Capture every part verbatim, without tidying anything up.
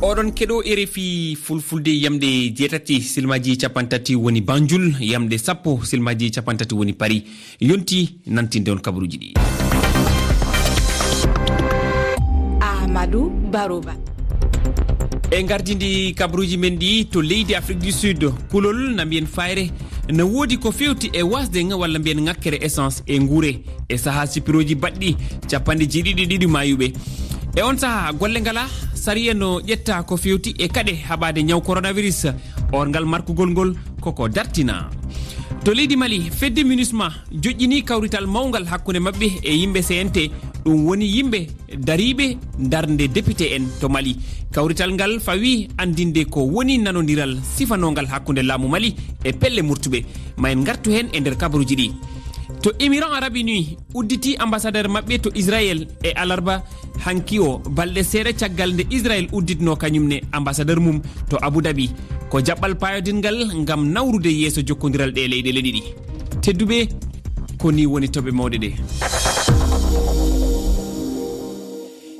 Oɗon keɗo R F I Fulfulde, yamɗe jeetati silmaji capanɗe tati woni Banjul, yamɗe sappo silmaji capanɗe tati woni Paris. Yonti nantinde on kabaruuji ɗi. Ahmadou Baroba. E gardindi kabaruuji men ɗi to leydi Afrique du Sud, kulol na mbiyen fayre no woodi ko fewti e wasde walla mbiyen ŋakkere essence e nguure e saha sipirooji baɗɗi capanɗe jeeɗiɗi e ɗiɗi maayuɓe. E on saha golle ngala, sariya no ƴetta ko fewti e kaɗe haɓaade ñaw coronavirus, orngal markugol ngol koko dartina. To leydi Mali, fedde MINUSMA joƴƴini kawrital mawngal hakkunde maɓɓe e yimɓe C N T, ɗum woni yimɓe dariiɓe darnde député en to Mali. Kawrital ngal fawi anndinde ko woni nanondiral sifanongal hakkunde laamu Mali e pelle murtuɓe. Ma en ngartu heen e nder kabaruuji ɗi. To Émirats Arabes Unis, udditi ambassadeur maɓɓe to Israël e alarba hanki o, balɗe seeɗa caggal nde Israël udditno kañum ne ambassadeur mum to Abu Dhabi. Ko jaɓɓal paayodingal ngam nawrude yeeso jokkondiral ɗe leyɗeele ɗiɗi. Tedduɓe, ko ni woni toɓɓe mawɗe ɗe.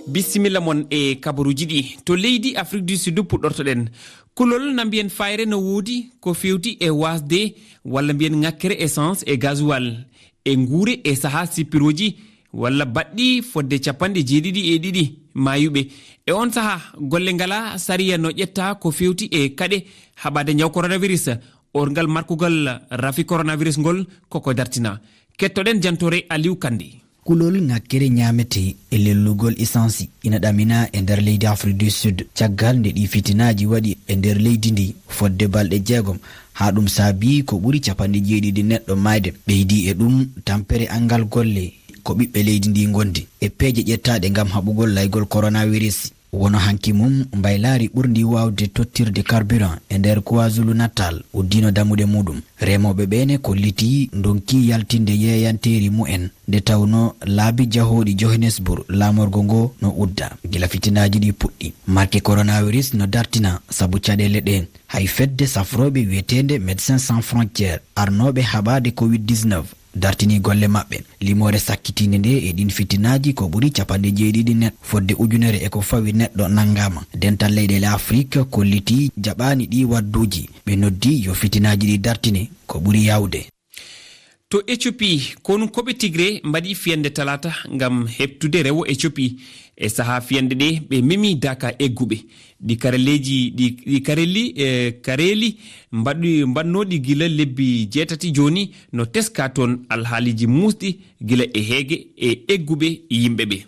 Bisimilla mon e kabaruuji ɗi. To leydi Afrique du Sud puɗɗortoɗen. Kulol na mbiyen fayre no woodi ko fewti e wasde walla mbiyen ŋakkere essence e gasoil e nguure e saha sippirooji walla baɗɗi fodde capanɗe jeeɗiɗi e ɗiɗi maayuɓe. E on saha, golle ngala, sariya no ƴetta ko fewti e kaɗe haɓaade ñaw coronavirus. Orngal markugal rafi coronavirus ngol koko dartina. Kettoɗen jantoore Aliou Kandi. Kulol ŋakkere ñaamete e lellugol isansi ina ɗamina e nder leydi Afrique du Sud, caggal nde ɗi fitinaaji waɗi e nder leydi ndi fodde balɗe jeegom, haa ɗum saabi ko ɓuri capanɗe jeeɗiɗi neɗɗo maayde. Ɓeydi e ɗum, tampere anngal golle ko ɓiɓɓe leydi ndi ngondi e peeje ƴettaaɗe ngam haɓugol laygol coronavirus. Wono hanki mum, mbaylaari ɓurndi waawde tottirde carburant e nder KwaZulu Natal uddino dammuɗe muɗum. Remooɓe ɓeene kolliti ndonki yaltinde yeeyanteeri mumen, nde tawno laabi jahooɗi Johannesburg laamorgo ngo no udda gila fitinaaji ɗi puɗɗi. Marke coronavirus no dartina sabu caɗeele ɗeen. Hay fedde safrooɓe wiyeteende Médecins Sans Frontières, arnooɓe haɓaade covid dix-neuf, dartini golle maɓɓe. Limoore sakkitiinde nde e ɗin fitinaaji ko ɓuri capanɗe jeeɗiɗi neɗɗo, fodde ujunere e ko fawi neɗɗo nanngaama. Dental leyɗeele Afrik kolliti jaɓaani ɗi wadduuji. Ɓe noddi yo fitinaaji ɗi dartine ko ɓuri yaawde. To Ethiopie, konunkooɓe Tigré mbaɗi fiyannde talaata ngam heɓtude rewo Ethiopie. E sahaa fiyannde ɗe, ɓe memi daaka egguɓe. Ɗi karelleeji, ɗi, ɗi karelli, e kareeli mbaɗi, mbaɗnooɗi gila lebbi jeetati jooni no teska toon alhaaliiji muusɗi gila e heege e egguɓe yimɓe ɓe.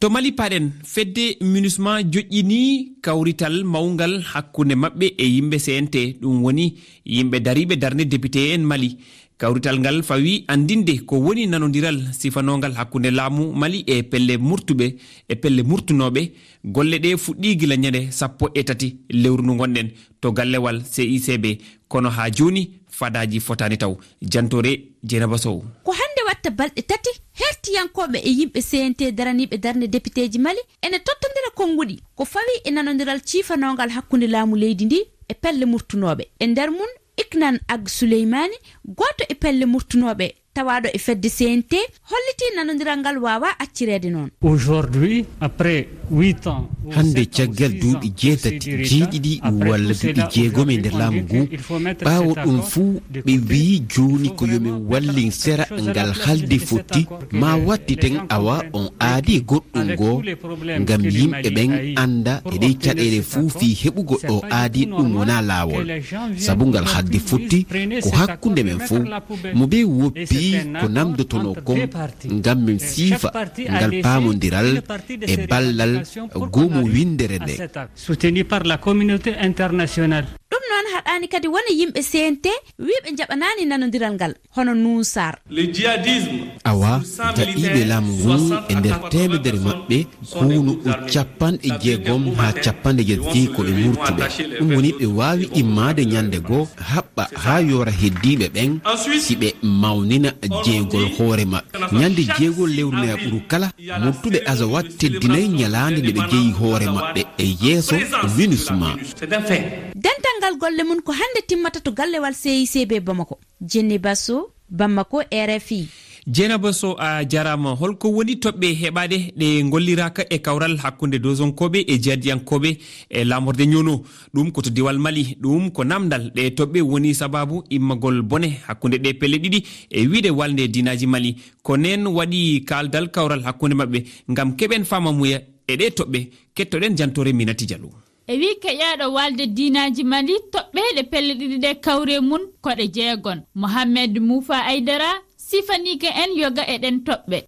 To Mali paɗen, fedde MINUSMA joƴƴini kawrital mawngal hakkunde maɓɓe e yimɓe C N T, ɗum woni yimɓe dariiɓe darnde député en Mali. Kawrital ngal fawi anndinde ko woni nanondiral sifanongal hakkunde laamu Mali e pelle murtuɓe, e pelle murtunooɓe. Golle ɗe fuɗɗi gila ñande sappo e tati lewru ndu ngonɗen to gallewal C I C B, kono haa jooni fadaaji fotaani taw. Jantoore Jeynaba Sow. Ko hannde watta balɗe tati, hertiyankooɓe e yimɓe C N T daraniiɓe darnde depiteeji Mali ene tottondira konnguɗi ko fawi e nanondiral ciifanongal hakkunde laamu leydi ndi e pelle murtunooɓe. E nder mum, Iknan Ag Suleymaani, gooto e pelle murtunooɓe tawaaɗo e fedde C N T, hollitii nanondiral ngal waawaa accireede noon. Aujourd'hui, après huit ans, hannde, caggal duuɓi jeetati, jeeɗiɗi walla duuɓi jeegom e nder laamu ngu, ɓaawo ɗum fuu, ɓe wiyi jooni ko yo min wallin sera ngal halde fotti, ma wattiten awa on aadi goɗɗum goo, ngam yimɓe ɓen annda e ɗey caɗeele fuu fii heɓugol ɗo aadi, ɗum wonaa laawol. Sabu ngal halde fotti ko hakkunde men fuu. Mo ɓe woppi ko namdotonoo kon, ngam min siifa ngal paamondiral e ballal goomu winndere nde. Soutenu par la communauté internationale. Ɗum noon haɗaani kadi wona yimɓe C N T wii ɓe njaɓanaani nanondiral ngal, hono Nuun Saar. Awa, daɗiiɓe laamu ngun e nder teemedere maɓɓe, huunu ɗum capanɗe jeegom haa capanɗe jeetati ko ɓe murtuɓe. Ɗum woni ɓe waawi immaade ñande goo, haɓɓa haa yoora heddiiɓe ɓen, si ɓe mawnina jeygol hoore maɓɓe. Ñande jeygol lewru nayaɓuru kala, murtuɓe Azawad teddinay ñalaande nde ɓe jeyi hoore maɓɓe e yeeso MINUSMA. Dental ngal golle mum ko hannde timmata to gallewal C I C B Bamako. Jenny Basso, Bamako, R F I. Jeenaba Sow, a jaraama. Holko woni toɓɓe heɓaaɗe ɗe ngolliraaka e kawral hakkunde dosonkooɓe e jihadiyankooɓe e laamorde ñono? Ɗum ko to diwal Mali. Ɗum ko namdal. Ɗe toɓɓe woni sababu immagol bone hakkunde ɗe pelle ɗiɗi e wiide walnde diinaaji Mali. Ko nen waɗi kaaldal kawral hakkunde maɓɓe ngam keɓen faamamuya e ɗe toɓɓe. Kettoɗen jantoore Minati Diallo. E wii keƴaaɗo walde diinaaji Mali, toɓɓe ɗe pelle ɗiɗi ɗe kawre mum ko ɗe jeegon. Mohamed Moufa Aidara sifaniike en yoga e ɗen toɓɓe.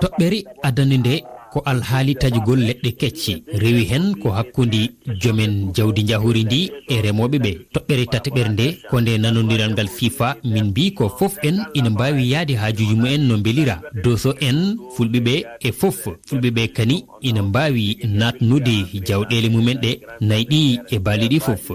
Toɓɓere adande nde ko alhaali taƴugol leɗɗe kecce, rewi hen ko hakkunde joomen jawdi njahori ndi e remooɓe ɓe. Toɓɓere tataɓere nde ko nde nanondiral ngal FIFA, min mbii ko fof en ina mbaawi yaade haajuuji mumen no mbelira. Doso en, fulɓe ɓe e fof. Fulɓe ɓe kani ina mbaawi naatnude jawɗeele mumen ɗe nayi ɗi e baali ɗi fof.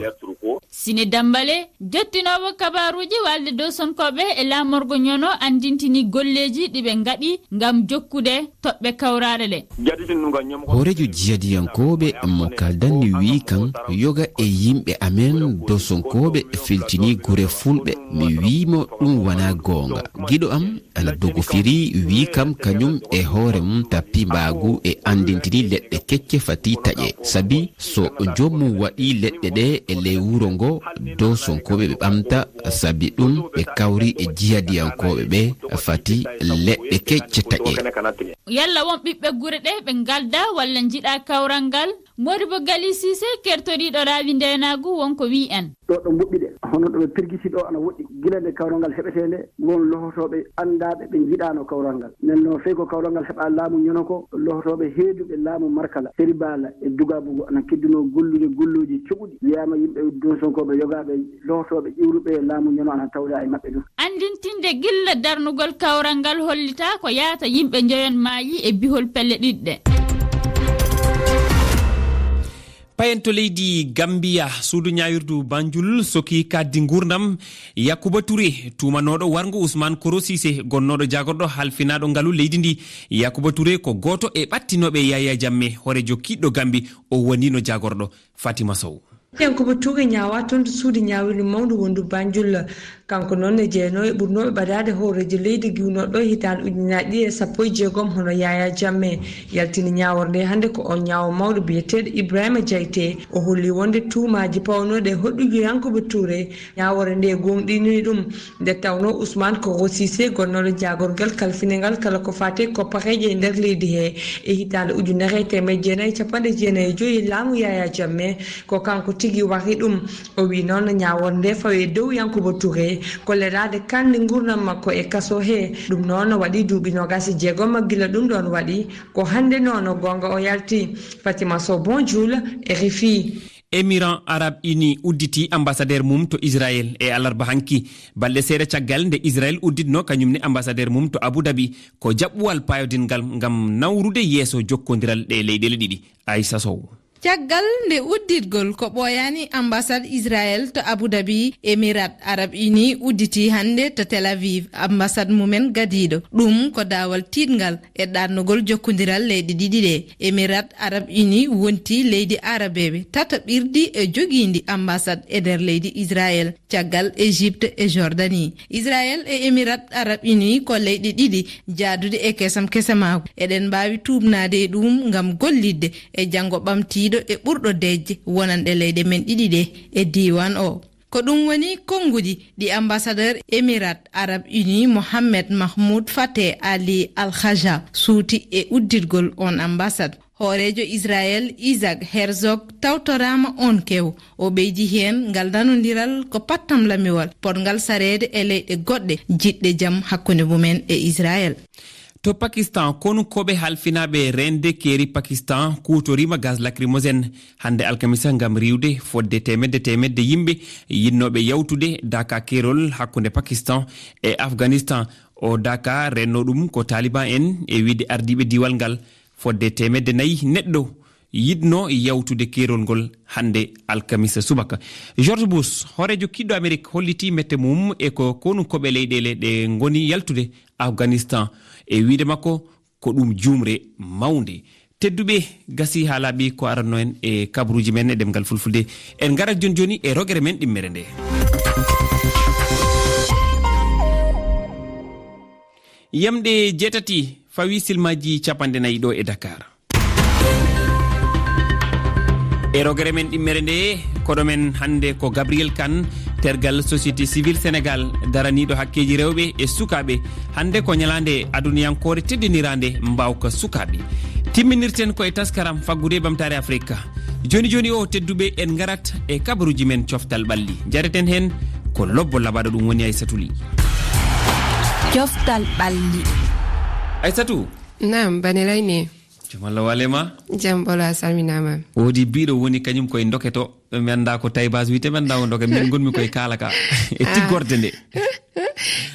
Sine Dambale, jottinoowo kabaaruuji walde dosonkooɓe e laamorgo ñono, anndintini golleeji ɗi ɓe ngaɗi ngam jokkude toɓɓe kawraaɗe ɗe. Hooreejo jihadiyankooɓe mo kaldanmi wii kan yoga e yimɓe amen dosonkooɓe filtini gure fulɓe. Mi wii mo ɗum wonaa goonga. Giɗo am ana dogofiri, wii kam kañum e hoore mum tappi mbaagu e anndintini leɗɗe kecce fati taƴe. Sabi so joom mum waɗi leɗɗe ɗe e ley wuro ngo, dosonkooɓe ɓe ɓamta, sabi ɗum ɓe kawri e jihadiyankooɓe ɓe, fati leɗɗe kecce taƴe. Yalla won ɓiɓɓe gure ɗe ɓe ngalda walla njiɗa kawral ngal? Modibo Gali Sise, kertoriiɗo raawi ndeenaagu, wonko wii en. Ɗo ɗo mbuɓɓi ɗe, hono ɗo ɓe pirgiti ɗo ana woɗɗi. Gila nde kawral ngal heɓetee nde, won lohotooɓe anndaaɓe ɓe njiɗaano kawral ngal. Nden no fey ko kawral ngal heɓa laamu ñono ko, lohotooɓe heeduɓe laamu Markala, Seri Baala e Dugabugu ana keddunoo gollude golluuji coɓuɗi. Wiyaama yimɓe dosonkooɓe yogaaɓe lohotooɓe ƴiwruɓe e laamu ñono ana tawda e maɓɓe ɗum. Anndintinde gilla darnugol kawral ngal hollitaa ko yaata yimɓe njoyon maayi e bihol pelle ɗiɗi ɗe. Payen to leydi Gambiya, suudu ñaawirdu Banjul soki kaddi nguurndam Yakuba Touré, tuumanooɗo warngo Ousmane Koro Cissé, gonnooɗo jaagorɗo halfinaaɗo ngalu leydi ndi. Yakuba Touré ko gooto e ɓattinooɓe Yaya Jammeh, hooreejo kiiɗɗo Gambi, o woniino jaagorɗo. Fatima Sow. Yankuba Touré ñaawaa toon to suudu ñaawirdu mawndu wondu Banjul. Kanko noon ne jeyanoo e ɓurnooɓe ɓadaade hooreejo leydi giwnooɗo hitaande ujunaaji ɗiɗi e sappo e jeegom hono Yaya Jammeh. Yaltini ñaawore nde hannde ko oon ñaawo mawɗo biyeteeɗo Ibrahima Jayte. O holli wonde tuumaaji pawnooɗe e hoɗɗudu Yankuba Touré, ñaawore nde gooŋɗinii ɗum. Nde tawnoo Ousmane Koro Cissé, gonnooɗo jaagorgal kalfinal ngal kala ko faati e koppareeje e nder leydi he, e hitaande ujunere e teemedde jeenayi e capanɗe jeenayi e joyi e laamu Yaya Jammeh, ko kanko tigi wari ɗum. O wii noon ñaawore nde fawi e dow Yankuba Touré, ko lelaade kandi nguurndam makko e kaso he. Ɗum noon waɗi duuɓi noogaas e jeegom gila ɗum ɗoon waɗi, ko hannde noon goonga o yalti. Fatima Sow, Banjul, R F I. Émirats Arabes Unis udditi ambassadeur mum to Israël e alarba hanki, balɗe seeɗa caggal nde Israël udditno kañum ne ambassadeur mum to Abu Dhabi, ko jaɓɓuwal paayodinngal ngam nawrude yeeso jokkondiral ɗe leyɗeele ɗiɗi. Aissa Sow. Caggal nde udditgol ko ɓooyaani ambassade Israël to Abu Dhabi, Émirats Arabes Unis udditi hannde to Tel Aviv ambassade mumen gadiiɗo. Ɗum ko daawal tiiɗngal e ɗaannugol jokkondiral leyɗe ɗiɗi ɗe. Émirats Arabes Unis wonti leydi aarabeeɓe tataɓirdi e jogiindi ambassade e nder leydi Israël, caggal Égypte e Jordanie. Israël e Émirats Arabes Unis ko leyɗe ɗiɗi jaaduɗe e kesam-kesamaagu. Eɗen mbaawi tuumnaade e ɗum ngam gollidde e janngo ɓamtiiɗo e ɓurɗo deeƴde wonande leyɗe men ɗiɗi ɗe e diiwaan o. Ko ɗum woni konnguɗi ɗi ambassadeur Émirats Arabes Unis Mohamed Mahmoud Fateh Ali Al Khaja suuti e udditgol on ambassade. Hooreejo Israël Isaac Herzog tawtoraama on kew. O ɓeydi heen ngal nanondiral ko pattamlamiwal potngal sareede e leyɗe goɗɗe jiɗɗe jam hakkunde mumen e Israël. To Pakistan, konunkooɓe halfinaaɓe reende keeri Pakistan kuutoriima gaz lacrymogène hannde alkamisa ngam riiwde fodde teemedde teemedde yimɓe yiɗnooɓe yawtude Dhaka, keerol hakkunde Pakistan e Afghanistan. O Dhaka rennoo ɗum ko Taliban en, e wiyde ardiiɓe diiwal ngal. Fodde teemedde nayi neɗɗo yiɗnoo yawtude keerol ngol hannde alkamisa subaka. George Bush, hooreejo kiiɗɗo Amerik, hollitii mette mum e ko konunkooɓe leyɗeele ɗe ngoni yaltude Afghanistan. E wiyde makko, ko ɗum juumre mawnde. Tedduɓe, gasi haa laaɓi ko aranno en e kabaruuji men e ɗemngal fulfulde. En ngarat jooni jooni e rogere men ɗimmere nde. Yamɗe jeetati fawi silmaaji capanɗe nayi ɗo e Dakar. E rogere men ɗimmere nde, koɗo men hannde ko Gabriel Kane, tergal Société Civile Sénégal, daraniiɗo hakkeeji rewɓe e sukaaɓe. Hannde ko ñalaande aduniyankoore teddiniraande mbaawka sukaaɓe. Timminirten ko e taskaram faggude e ɓamtaare Afrika. Jooni jooni o, tedduɓe, en ngarat e kabaruuji men coftal ɓalli. Njareten heen ko lobbo labaɗo, ɗum woni Aysatu Li. Coftal ɓalli. Aysatu. Naam, Bane Layne. Jam Allah waale ma. Jam ɓolo, a salminaama. Woodi biiɗo woni kañum koye ndoketo. Mi anndaa ko taybas wiyte, mi anndaa ko ndoket. Min ngonmi koye kala ka. E tiggorde nde.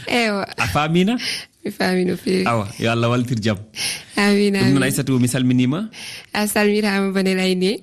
Ewa. A faamina? Mi faami no feewi. Awa, yo Allah waltir jam. Amiin, ɗum noon, amiin. Aysatu, mi salminiima. A salmiraama, Bane Layne.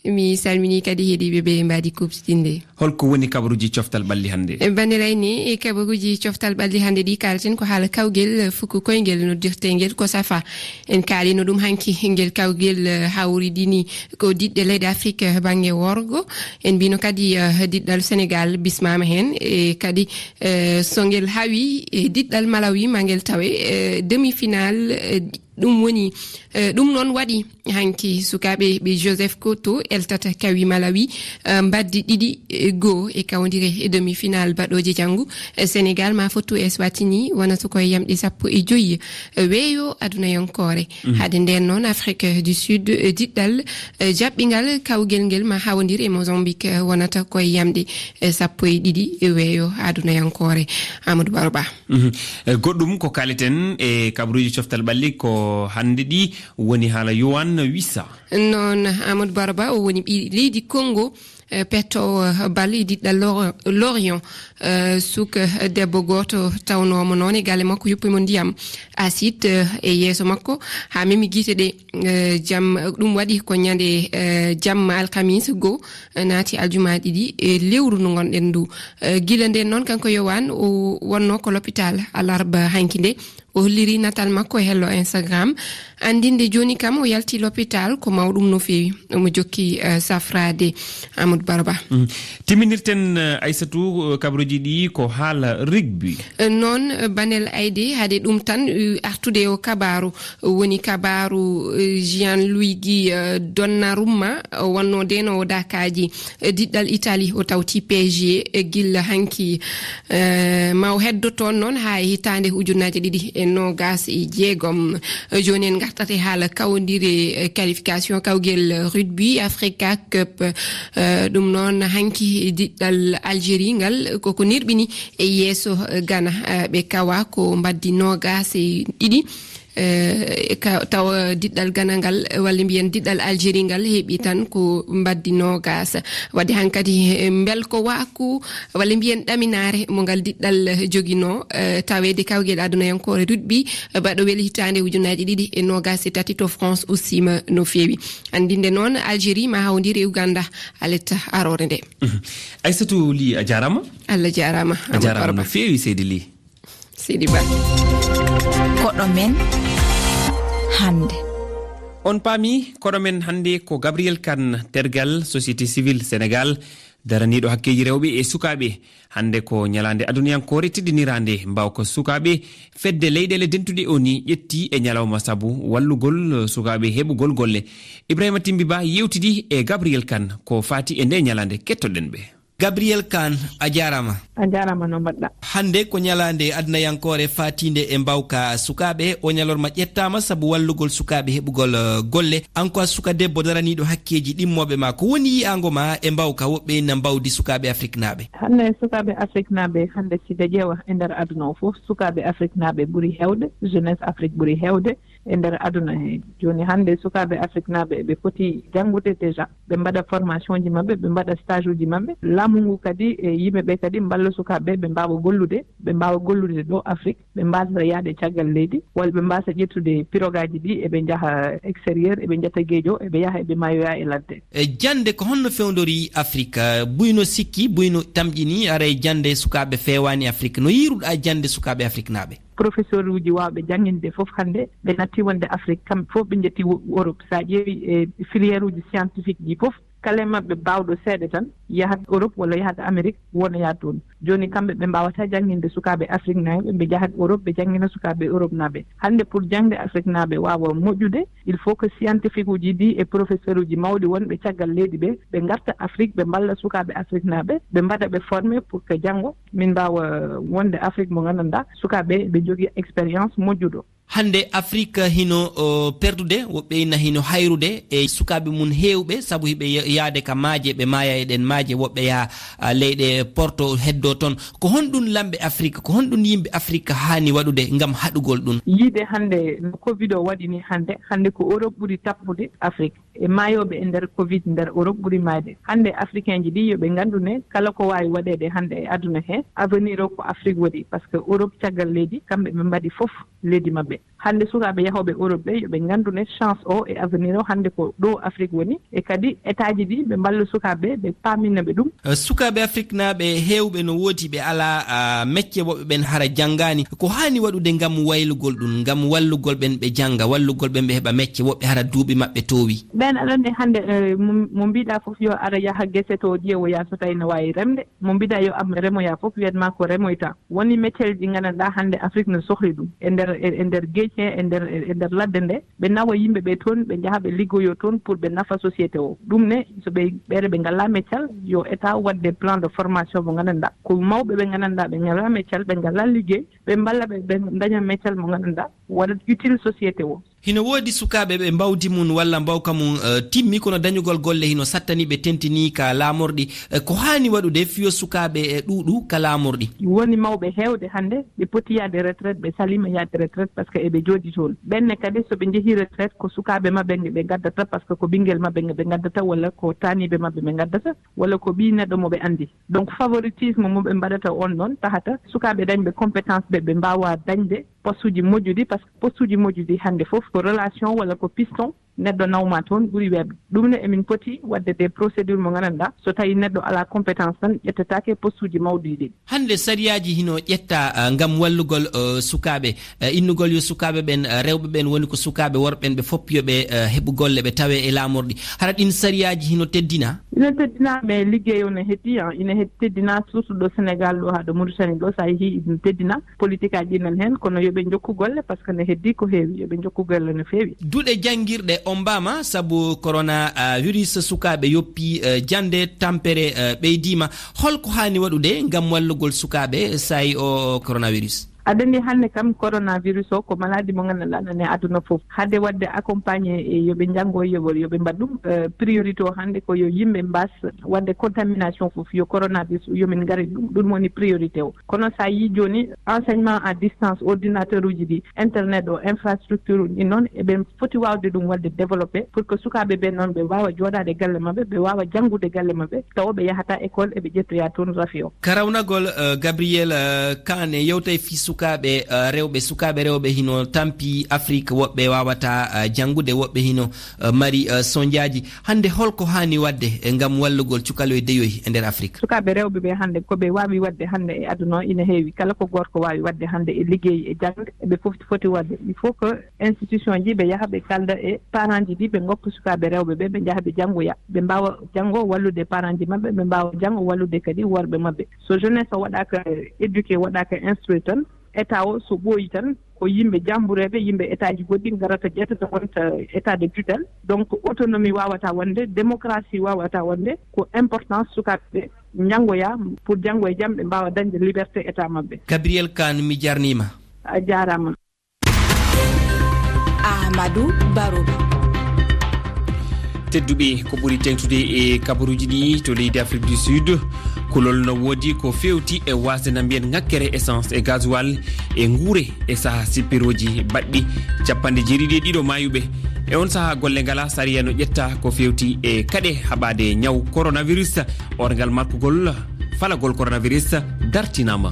Mi salminii kadi heɗiiɓe ɓe mbaadi kuuɓtidinde. Holko woni kabaruuji coftal ɓalli hannde? E, Bane Layne, e kabaruuji coftal ɓalli hannde ɗi, kaalten ko haala kawgel fuku koyngel noddirteengel ko safa. En kaalino ɗum hanki, ngel kawgel, eh, hawridini ko diɗɗe leyɗe Afrik, eh, bannge worgo. En mbino kadi, eh, diɗɗal Senegal bismaama heen, e kadi, eh, so ngel hawi, eh, diɗɗal Malawi ma ngel tawe, eh, demi-finale, eh, ɗum woni, eh, ɗum noon waɗi hanki sukaaɓe ɓe Joseph Koto eltata kawi Malawi, eh, mbaddi ɗiɗi, eh, goo e kawdire e demi-finale baɗooje janngu. Eh, Senegal ma fottu Eswatini wonata koye yamɗe sappo e joyi, eh, weeyo adunayankoore. Mhm. Hade nden noon, Afrique du Sud, eh, diɗɗal, eh, jaɓɓingal kawgel ngel ma hawondir e Mozambique, eh, wonata koye yamɗe, eh, sappo e ɗiɗi, eh, weeyo adunayankoore. Amadou Baro Ba. Mhm. Eh, goɗɗum ko kaliten e kabaruuji coftal ɓalli ko hannde ɗi woni haala Yohan Wissa. Noon, Amadou Baro Ba, o woni ɓii leydi Congo, eh, pettoowo bal e diɗɗal Lor-, Lorient, eh, suka debbo gooto tawnoomo noon e galle makko yuppimo ndiyam acide, eh, e yeeso makko haa memi gite ɗe. Eh, jam, ɗum waɗi ko ñande, eh, jamma alkamis goo, eh, naati aljuma ɗiɗi e lewru ndu ngonɗen ndu. Eh, gila nden noon, kanko Yowan, o wonno ko l'hôpital alarba hanki nde. O holliri natal makko e hello Instagram. Anndinde jooni kam o yalti l'hôpital ko mawɗum no feewi. Omo jokki, eh, safraade Amadou Barba. Mm. Timminirten, eh, Aysatu, eh, kabaruuji ɗi ko haala rugby. Eh, noon, eh, Banel Ayde, hade ɗum tan, eh, artude o kabaaru, woni kabaaru, eh, Gianluigi, eh, Donnarumma, eh, wonno deenoowo dakaaji, eh, diɗɗal Italie, o tawti P S G, eh, gilla hanki, eh, ma o heddo toon noon haa e hitaande ujunnaaje ɗiɗi e noogaas e jeegom. Eh, jooni en ngartat e haala kawndire, eh, qualification kawgel rugby Africa Cup. Eh, ɗum noon hanki diɗɗal Algérie ngal koko nirɓini e yeeso, eh, Ghana, eh, ɓe kawa ko mbaddi noogaas e ɗiɗi. Eh, ka-, tawa diɗɗal Ghana ngal, walla mbiyen diɗɗal Algérie ngal heɓi tan ko mbaddi noogaas. Wadde hankadi, eh, mbel ko waaku, walla mbiyen ɗaminaare mo ngal diɗɗal joginoo, eh, taweede kawgel adunayankoore rugby, eh, baɗo weli hitaande ujunnaaji ɗiɗi e noogaas e tati to France ustiima no feewi. Anndinde noon Algérie ma hawndire e Uganda aletta aroore nde. Mhm. Aysatu Ly, a jaaraama. Allah jaaraama, a Amadou jaaraama Barba. No feewi, seydi Ly. Sidi Ba. Koɗo men hannde. On paami, koɗo men hannde ko Gabriel Kane, tergal Société Civile Sénégal, daraniiɗo hakkeeji rewɓe e sukaaɓe. Hannde ko ñalaande aduniyankoore teddiniraande mbaawka sukaaɓe. Fedde leyɗeele dentuɗe O N U ƴetti e ñalawma sabu wallugol sukaaɓe heɓugol golle. Ibrahima Timbi Ba yewtidi e Gabriel Kane ko faati e nde ñalaande. Kettoɗen ɓe. Gabriel Kane, a jaaraama. A jaaraama, no mbaɗɗa? Hannde ko ñalaande adunayankoore faatiinde e mbaawka sukaaɓe. O ñalorma ƴettaama sabu wallugol sukaaɓe heɓugol, eh, golle. An ko a suka debbo daraniiɗo hakkeeji ɗimmooɓe ma. Ko woni yi'aango ma e mbaawka woɓɓe ina mbawdi sukaaɓe Afriknaaɓe? Hannde sukaaɓe Afriknaaɓe, hannde si ɓe ƴeewa e nder aduna o fof, sukaaɓe Afriknaaɓe ɓuri heewde, jeunesse Afrique ɓuri heewde e nder aduna he. Jooni hannde sukaaɓe Afriknaaɓe eɓe poti janngude déjà, ɓe mbaɗa formation ji maɓɓe, ɓe mbaɗa stage uji maɓɓe. Laamu ngu kadi e yimɓe ɓe kadi mballa sukaaɓe ɓe, ɓe mbaawa gollude, ɓe mbaawa gollude ɗo Afrique, ɓe mbaasa yaade caggal leydi, walla ɓe mbaasa ƴettude pirogaaji ɗi, eɓe njaha extérieur, eɓe njetta geejo, eɓe yaha, eɓe mayoya e ladde. E jannde ko honno fewndori Afrique? Buy no sikki, buy no tamƴini, aray jannde sukaaɓe feewaani Afrique. No yiiruɗaa jannde sukaaɓe Afriknaaɓe? Professeur uji waawɓe jannginde fof hannde, ɓe natti wonde Afrique, kamɓe fof ɓe njetti wo-, Europe. So a ƴeewi e filière uji scientifique ɗi fof, Kala e maɓɓe baawɗo seeɗa tan yahat Europe walla yahat Amérique, wonoya toon. Jooni kamɓe ɓe mbaawataa jannginde sukaaɓe Afriknaaɓe, ɓe njahat Europe, ɓe janngina sukaaɓe Europenaaɓe. Hannde pour jaŋde Afriknaaɓe waawa moƴƴude, il faut que scientifique uji ɗi e professeur uji mawɗi wonɓe caggal leydi ɓe, ɓe ngarta Afrique, ɓe mballa sukaaɓe Afriknaaɓe, ɓe mbaɗa ɓe formé pour que janngo min mbaawa wonde Afrique mo nganndanɗaa sukaaɓe ɓe njogii expérience moƴƴuɗo. Hannde Afrik hino, o, perdude, woɓɓe ina hino hayrude e sukaaɓe mum heewɓe, sabu hiɓe ya-, yaade ka maaje, ɓe maaya e ɗen maaje, woɓɓe yaha, a, leyɗe porto, heddo toon. Ko honɗun lamɓe Afrik, ko honɗun yimɓe Afrik haani waɗude ngam haɗugol ɗun? Yiide hannde no covid o waɗi ni hannde, hannde ko Europe ɓuri tappude Afrik. E maayooɓe e nder covid nder Europe ɓuri maayde. Hannde Afrikeenji ɗi yo ɓe nganndu ne kala ko waawi waɗeede hannde e aduna he, avenir o ko Afrik woni, parce que Europe caggal leydi, kamɓe ɓe mbaɗi fof leydi maɓɓe. Hannde sukaaɓe yahooɓe Europe ɓe, yo ɓe nganndu ne chance o e avenir o hannde ko ɗo Afrik woni, e kadi etaaji ɗi ɓe mballa sukaaɓe, ɓe paaminna ɓe ɗum. Eh, sukaaɓe Afriknaaɓe heewɓe no woodi ɓe alaa, ah, mecce, woɓɓe ɓen hara janngaani. Ko haani waɗude ngam waylugol ɗum, ngam wallugol ɓen ɓe jannga, wallugol ɓen ɓe heɓa mecce, woɓɓe hara duuɓi maɓɓe toowi? Ɓen aɗa anndi hannde, eh, mo, mo mbiɗa fof yo ara yaha gese to ƴeewoya so tawi no waawi remde. Mo mbiɗa yo am remoya fof wiyat ma ko remoyta. Woni mecceeji ɗi nganndanɗaa hannde Afrik no sohli ɗum. E nder, e, e nder geec he, e nder, e, e nder ladde nde, ɓe nawa yimɓe ɓe toon, ɓe njaha ɓe liggoyo toon pour ɓe nafa société o. Ɗum ne, so ɓe, ɓeere ɓe ngalaa meccal, yo État waɗde plan de formation mo nganndanɗaa. Ko mawɓe ɓe nganndanɗaa ɓe ngalaa meccal, ɓe ngalaa liggey, ɓe mballa ɓe, ɓe ndaña meccal mo nganndanɗaa waɗat utile société o. Hino woodi sukaaɓe ɓe mbawdi mum walla mbawka mum, eh, timmi, kono dañugol golle hino sattani ɓe, tentini ka laamorɗi. Eh, ko haani waɗude fiyo sukaaɓe, eh, ɗuuɗu ka laamorɗi? Woni mawɓe heewde hannde, ɓe poti yaade retraite, ɓe saliima yaade retraite parce que eɓe jooɗi toon. Ɓenne kadi so ɓe njehii retraite, ko sukaaɓe maɓɓe ɓe ngaddata parce que ko ɓinngel maɓɓe ɓe ngaddata walla ko taaniiɓe maɓɓe ɓe ngaddata walla ko ɓii neɗɗo mo ɓe anndi. Donc favoritisme mo ɓe mbaɗata on ɗon tahata sukaaɓe dañɓe compétence ɓe, ɓe mbaawa dañde postuuji moƴƴuɗi, parce que postuuji moƴƴuɗi hannde fof ko relation walla ko piston neɗɗo nawma toon ɓuri weeɓde. Ɗum ne emin poti waɗde des procédures mo nganndanɗaa so tawi neɗɗo alaa compétence tan ƴettetaake postuuji mawɗi ɗi. Hannde sariyaaji hino ƴetta, ah, ngam wallugol, eh, sukaaɓe, eh, innugol yo sukaaɓe ɓen, eh, rewɓe ɓen woni ko sukaaɓe worɓe ɓen ɓe fof yo ɓe, eh, heɓu golle ɓe tawe e laamorɗi. Hara ɗin sariyaaji hino teddina? Ina teddina, mais liggey o ne heddi, ah, ina hed-, teddina surtout ɗo Sénégal ɗo haa ɗo Mauritanie ɗo, so a yehii ina teddina. Politique aji ɗi nan heen, kono yo ɓe njokku golle, parce que ne heddi ko heewi, yo ɓe njokku golle no feewi. Duɗe janngirɗe ombaama sabu corona, ah, virus, sukaaɓe yoppi, eh, jannde, tampere, eh, ɓeydiima. Holko haani waɗude ngam wallugol sukaaɓe saa'i o coronavirus? Aɗa anndi hannde kam coronavirus o ko maladie mo nganndanɗaa nane aduna fof. Hade waɗde accompagné e yo ɓe njanngo, yo ɓe, yo ɓe mbaɗ ɗum, eh, priorité o hannde ko yo yimɓe mbaas waɗde contamination fof, yo coronavirus o yo min ngari ɗum, ɗum woni priorité o. Kono so a yii jooni, enseignement à distance, ordinateur uji ɗi, internet o, infrastructure uji ɗi noon, eɓe foti waawde ɗum waɗde développé pour que sukaaɓe ɓe noon ɓe waawa jooɗaade galle maɓɓe, ɓe waawa janngude galle maɓɓe, tawa ɓe yahata école, eɓe ƴettoya toon rafi o. Ka rawnagol, eh, Gabriel, eh, Kane yewtay fii sukaaɓe, eh, rewɓe, sukaaɓe rewɓe hino tampi Afrik, woɓɓe waawata, eh, janngude, woɓɓe hino, eh, mari, eh, sonjaaji. Hannde holko haani waɗde, eh, ngam wallugol cukaloy deyoy e nder Afrik? Sukaaɓe rewɓe ɓe hannde, ko ɓe waawi waɗde hannde e aduna o ina heewi. Kala ko gorko waawi waɗde hannde e liggey, e jaŋde, ɓe fof foti waɗde. Il faut que institution ji ɓe yaha ɓe kalda e parent ji ɗi, ɓe ngoppa sukaaɓe rewɓe ɓe, ɓe njaha ɓe janngoya. Ɓe mbaawa janngo wallude parent ji maɓɓe, ɓe mbaawa janngo wallude kadi worɓe maɓɓe. So jeunesse o waɗaaka éduqué, waɗaaka instruit tan, État o so ɓooyi tan, ko yimɓe jambureeɓe, yimɓe état ji goɗɗi ngarata ƴettata wonta état de tutelle. Donc autonomie waawata wonde, démocratie waawata wonde, ko importance sukaaɓe ɓe njanngoya pour janngo e jam ɓe mbaawa dañde liberté état maɓɓe. Gabriel Kane, mi jarniima. A jaaraama. Ahmadou Baro. Tedduɓe, ko ɓuri teŋtude e kabaruuji ɗi to leydi Afrique du Sud, kulol no woodi ko feewti e waasde na mbiyen ŋakkere essence e gasoil e nguure e saha sippirooji baɗɗi capanɗe jeeɗiɗi e ɗiɗo maayuɓe. E on saha golle ngala, sariya no ƴetta ko feewti e kaɗe haɓaade ñaw coronavirus, orngal matkugol falagol coronavirus dartinaama.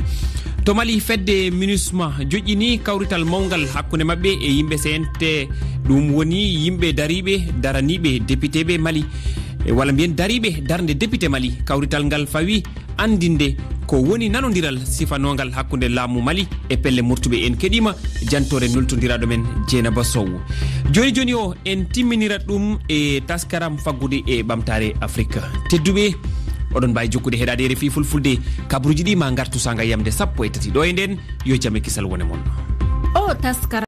To Mali, fedde MINUSMA joƴƴini kawrital mawngal hakkunde maɓɓe e yimɓe C N T. Ɗum woni yimɓe dariiɓe, daraniiɓe depiteeɓe Mali, e walla mbiyen dariiɓe darnde depite Mali. Kawrital ngal fawi anndinde ko woni nanondiral sifanoongal hakkunde laamu Mali e pelle murtuɓe. En keɗiima jantoore nultondiraaɗo men Jeynaba Sow. Jooni jooni o, en timminirat ɗum e taskaram faggude e ɓamtaare Afrik. Tedduɓe, oɗon mbaawi jokkude heɗaade R F I Fulfulde. Kabaruuji ɗi ma ngartu saanga yamde sappo e tati ɗo e nden. Yo jam e kisal wone mon. O taskaram.